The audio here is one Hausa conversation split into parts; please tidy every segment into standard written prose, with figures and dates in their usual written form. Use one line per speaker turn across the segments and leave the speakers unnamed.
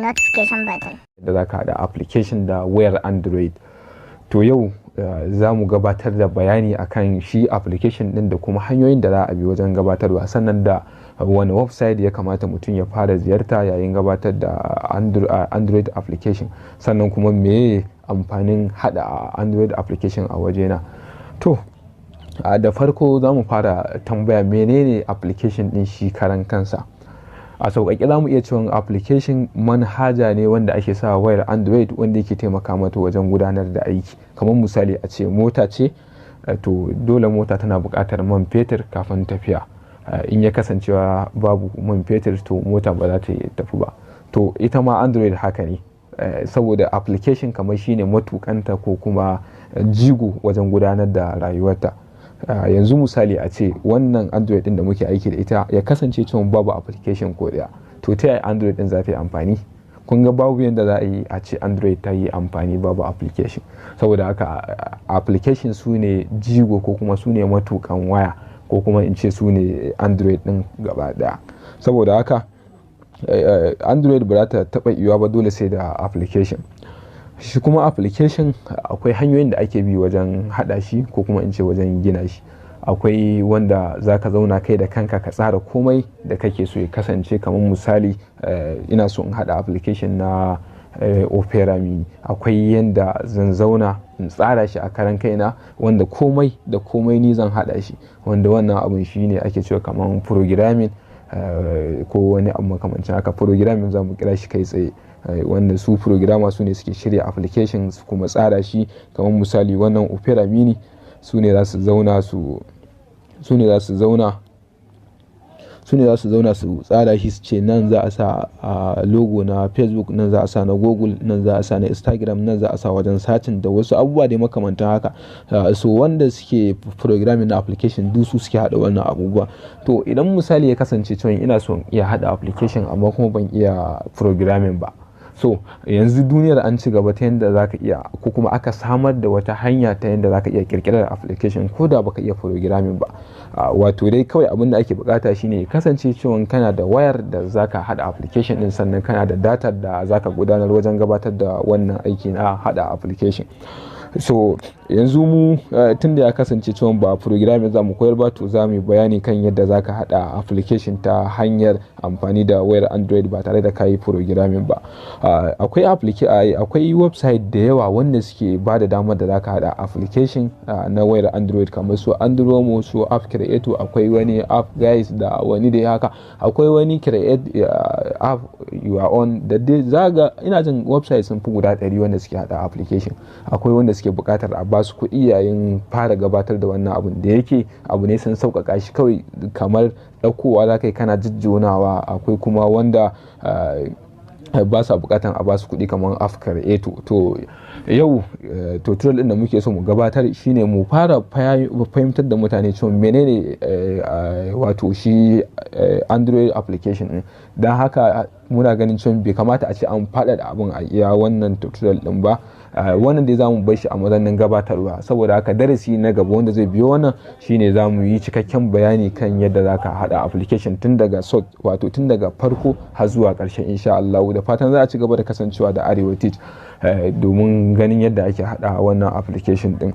notification button.
Da za ka haɗa application da wayar Android. To yau za mu gabatar da bayani akan shi application ɗin da kuma hanyoyin da za a bi wajen gabatarwa, sannan da wani website ya kamata mutum ya fara ziyarta yayin gabatar da Android application, sannan kuma meye amfanin haɗa Android application a wajena. To da farko za mu fara tambaya, menene application ɗin shi karan kansa? A sauƙaƙe za mu iya cewa application manhaja ne wanda ake sa wayar Android wanda yake taimaka mata wajen gudanar da aiki. Kamar misali a ce mota ce, to dole mota tana buƙatar man fetur kafin tafiya. In ya kasancewa babu man fetur, to mota ba za ta tafi ba. To ita ma Android haka ne, saboda application kamar shine matukanta ko kuma jigo wajen gudanar da rayuwarta. Yanzu misali a ce wannan Android din da muke aiki da ita ya kasance cewa babu application ko daya, to ta yaya Android din za ta yi amfani? Kun ga babu yadda za a yi a ce Android ta yi amfani babu application. Saboda haka application su ne jigo ko kuma su ne matukan waya, ko kuma in ce su ne Android din gaba daya. Saboda haka Android ba za ta taba yiwuwa ba dole sai da application. Shi kuma application akwai hanyoyin da ake bi wajen hada shi, ko kuma in ce wajen gina shi. Akwai wanda za ka zauna kai da kanka ka tsara komai da kake so ya kasance. Kamar misali, ina so in hada application na Opera Mini, akwai yanda zan zauna in tsara shi a karan kaina, wanda komai da komai ni zan hada shi, wanda wannan abun shi ne ake cewa kamar programming ko wani abu makamancin haka. Programming za mu kira shi kai tsaye, wanda su programmer su ne suke shirya application su kuma tsara shi. Kamar misali wannan Opera Mini, su ne za su zauna su tsara shi, su ce nan za a sa logo na Facebook, nan za a sa na Google, nan za a sa na Instagram, nan za a sa wajen searching da wasu abubuwa dai makamantan haka. So wanda suke programming na application duk su suke haɗa wannan abubuwa. To idan misali ya kasance cewa ina son iya haɗa application amma kuma ban iya programming ba, so yanzu duniyar an ci gaba ta yadda zaka iya, ko kuma aka samar da wata hanya ta yadda zaka iya kirkirar application ko da baka iya programming ba. Wato dai kawai abin da ake bukata shine ya kasance cewa kana da wayar da zaka hada application din, sannan kana da data da zaka gudanar wajen gabatar da wannan aiki na hada application. So yanzu mu tun da ya kasance cewa ba programming za mu koyar ba, to za mu yi bayani kan yadda za ka hada application ta hanyar amfani da wayar Android ba tare da ka yi programming ba. Akwai website da yawa wanda suke ba da damar da za ka hada application na wayar Android, kamar su Andromo, su App Creator, akwai wani App Guys da wani da haka, akwai wani Create App Your Own da dai zaga. Ina jin website sun fi guda 100 wanda suke hada application. Akwai wanda suke bukatar a basu kuɗi yayin fara gabatar da wannan abun, da yake abu ne sun sauƙaƙa shi, kawai kamar ɗaukowa za ka yi kana jujjonawa. Akwai kuma wanda ba sa bukatan a basu kuɗi, kamar App Creator. To yau tutorial din da muke so mu gabatar shine mu fara fahimtar da mutane cewa menene wato shi Android application din. Don haka muna ganin cewa bai kamata a ce an faɗaɗa abin a iya wannan tutorial din ba. Wannan dai zamu bar shi a mazannin gabatarwa. Saboda haka darasi na gaba wanda zai biyo wannan shine zamu yi cikakken bayani kan yadda zaka hada application tun daga sort, wato tun daga farko har zuwa ƙarshe, insha Allah. Da fatan za a ci gaba da kasancewa da Arewa Teach domin ganin yadda ake hada wannan application din.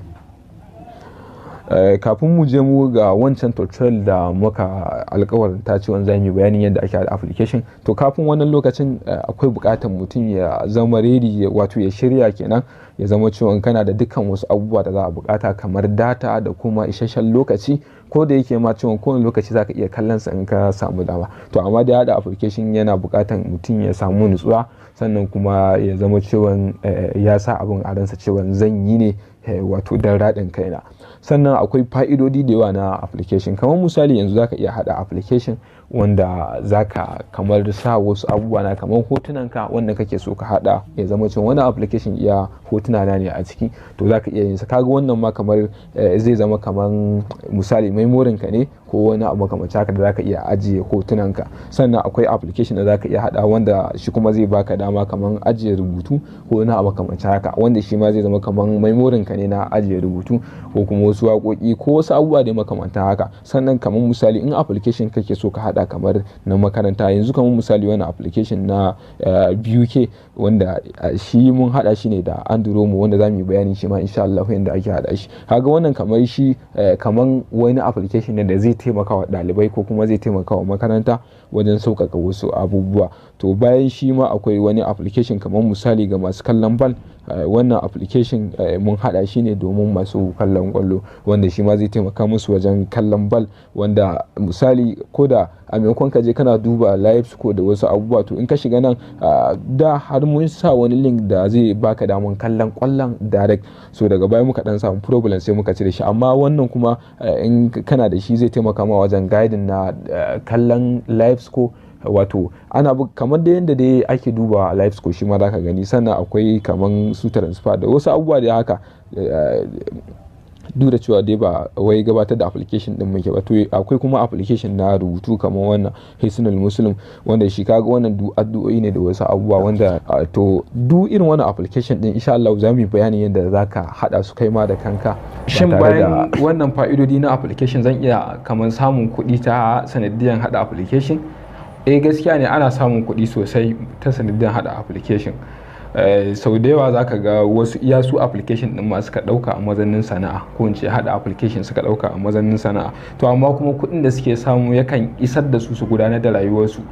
Kafin mu je mu ga wancan tutorial da muka alkawarin ta ce za mu yi bayanin yadda ake hada application, to kafin wannan lokacin akwai bukatar mutum ya zama ready, wato ya shirya kenan, ya zama cewa kana da dukkan wasu abubuwa da za a bukata, kamar data da kuma isasshen lokaci. Ko da yake ma cewa kowane lokaci zaka iya kallon sa in ka samu dama, to amma da hada application yana bukatan mutum ya samu nutsuwa, sannan kuma ya zama cewa ya sa abin a ransa cewa zan yi ne wato don raɗin kaina. Sannan akwai fa'idodi da yawa na application. Kamar misali yanzu zaka iya hada application wanda zaka kamar sa wasu abubuwa na kamar hotunanka wanda kake so ka hada, ya zama cewa wani application iya hotuna na ne a ciki, to zaka iya yin sa. Kaga wannan ma kamar zai zama kamar misali memorin ka ne ko kuma wani abu makamancin haka. ko wani abu makamancin haka da zaka iya ajiye hotunanka. Sannan akwai application da zaka iya hada wanda shi kuma zai baka dama kamar ajiye rubutu ko wani abu makamancin haka, wanda shi ma zai zama kamar memory ka ne na ajiye rubutu ko kuma wasu waƙoƙi ko wasu abubuwa da makamantan haka. Sannan kamar misali in application kake so ka hada kamar na makaranta yanzu, kamar misali wani application na BUK, wanda shi mun hada shi ne da Andromo, wanda za mu yi bayani shi ma insha Allah yanda ake hada shi. Kaga wannan kamar shi kamar wani application ne da zai taimaka wa ɗalibai ko kuma zai taimaka wa makaranta wajen sauƙaƙa wasu abubuwa. To, bayan shi ma akwai wani application kamar misali ga masu kallon bal. Wannan application mun hada shi ne domin masu kallon kwallo, wanda shi ma zai taimaka musu wajen kallon bal, wanda misali ko da a maimakon ka je kana duba live score da wasu abubuwa, to in ka shiga nan, da har mun sa wani link da zai baka daman kallon kwallon direct. So daga baya muka dan samu problem, sai muka cire shi. Amma wannan kuma in kana da shi zai taimaka ma wajen guiding na kallon live score, wato ana kamar da yadda dai ake duba live score, shi ma zaka gani. Sannan akwai kamar su transfer da wasu abubuwa da haka. Duk da cewa dai ba wai gabatar da application din muke ba, to akwai kuma application na rubutu kamar wannan Hisnul Muslim, wanda shi kaga wannan duk addu'o'i ne da wasu abubuwa, wanda to duk irin wannan application din insha Allah za mu yi bayanin yadda zaka hada su kai ma da kanka. Shin bayan wannan fa'idodi na application, zan iya kamar samun kuɗi ta sanadiyan hada application? Eh, gaskiya ne, ana samun kuɗi sosai ta sanadiyan hada application. Sau da yawa zaka ga wasu iya su application din ma suka dauka a mazanin sana'a, ko in ce hada application suka dauka a mazanin sana'a. To amma kuma kuɗin da suke samu yakan isar da su su gudanar da rayuwarsu.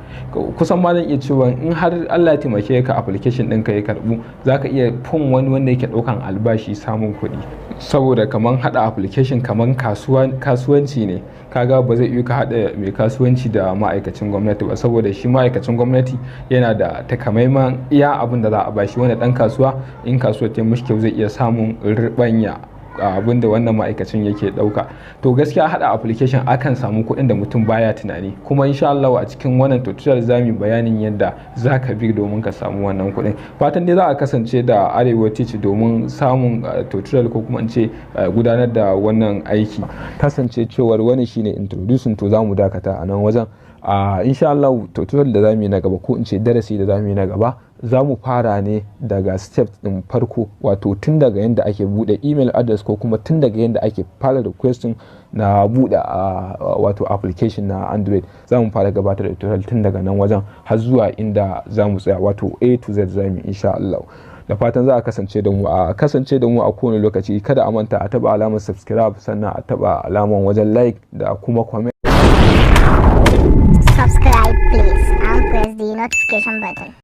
Kusan ma zan iya cewa in har Allah ya taimake ka application ɗinka ya karbu, zaka iya fin wani wanda yake daukan albashi samun kuɗi, saboda kaman hada application kaman kasuwanci ne. Kaga ba zai iya ka hada mai kasuwanci da ma'aikacin gwamnati ba, saboda shi ma'aikacin gwamnati yana da takamaiman iya abin da za a bashi, wanda dan kasuwa in kasuwar ta mishi kyau zai iya samun ribanya abin da wannan ma'aikacin yake dauka. To gaskiya hada application akan samu kuɗin da mutum baya tunani. Kuma insha Allah a cikin wannan tutorial zamu bayanin yadda zaka bi domin ka samu wannan kuɗin. Fatan dai za a kasance da Arewa Teach domin samun tutorial, ko kuma in ce gudanar da wannan aiki. Kasance cewar wani shine introducing, to zamu dakata a nan wajen. Insha Allah tutorial da zamu yi na gaba, ko in ce darasi da zamu yi na gaba, za mu fara ne daga step din farko, wato tun daga yadda ake bude email address, ko kuma tun daga yadda ake fara requesting na bude wato application na Android. Za mu fara gabatar da tutorial tun daga nan wajen har zuwa inda za mu tsaya, wato A to Z za mu insha Allah. Da fatan za a kasance da mu, a kasance da mu a kowane lokaci. Kada a manta a taba alamar subscribe, sannan a taba alamar wajen like da kuma comment.
Subscribe, please, and press the notification button.